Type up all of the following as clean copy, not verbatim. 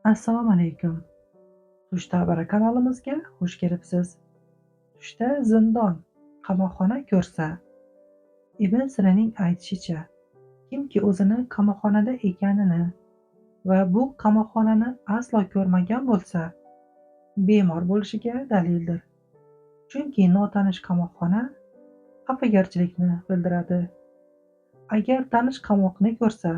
Assalomu alaykum. Tush ta'biri kanalimizga xush kelibsiz. Tushda zindon, qamoqxona ko'rsa, Ibn Sinaning aytishicha, kimki o'zini qamoqxonada ekanini va bu qamoqxonani aslo ko'rmagan bo'lsa, bemor bo'lishiga dalildir. Chunki notanish qamoqxona xafagarchilikni bildiradi. Agar tanish qamoqni ko'rsa,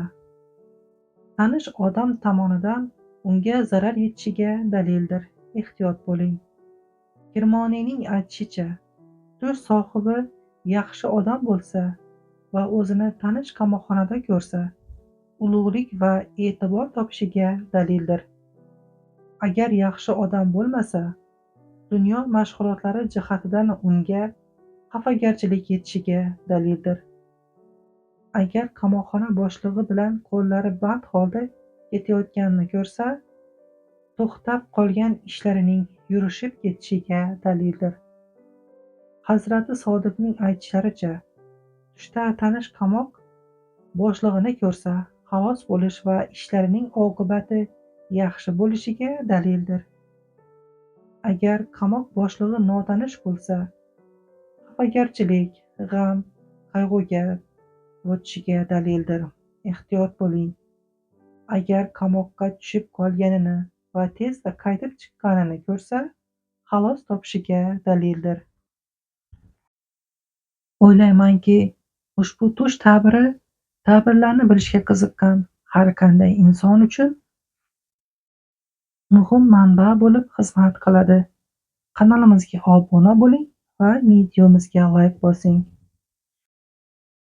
tanish odam tomonidan unga zarar yetishiga dalildir. Ehtiyot bo'ling. Kirmoniyning aytishicha, tush sohibi yaxshi odam bo'lsa va o'zini tanish qamoqxonada ko'rsa, ulug'lik va e'tibor topishiga dalildir. Agar yaxshi odam bo'lmasa, dunyo mashg'ulotlari jihatidan unga xafagarchilik yetishiga dalildir. Agar qamoqxona boshlig'i bilan qo'llari band holda ketayotganini ko'rsa, to'xtab qolgan ishlarining yurishib ketishiga dalildir. Hazrati Sodiqning aytishlaricha, tushda tanish qamoq boshlig'ini ko'rsa, xalos bo'lish va ishlarining oqibati yaxshi bo'lishiga dalildir. Agar qamoq boshlig'i notanish bo'lsa, xafagarchilik, g'am, qayg'uga botishiga dalildir. Ehtiyot bo'ling. Agar qamoqqa tushib qolganini va tezda qaytib chiqqanini ko'rsa, xalos topishiga dalildir. O'ylaymanki, ushbu tush ta'biri ta'birlarni bilishga qiziqqan har qanday inson uchun muhim manba bo'lib xizmat qiladi. Kanalimizga obuna bo'ling va videomizga layk bosing.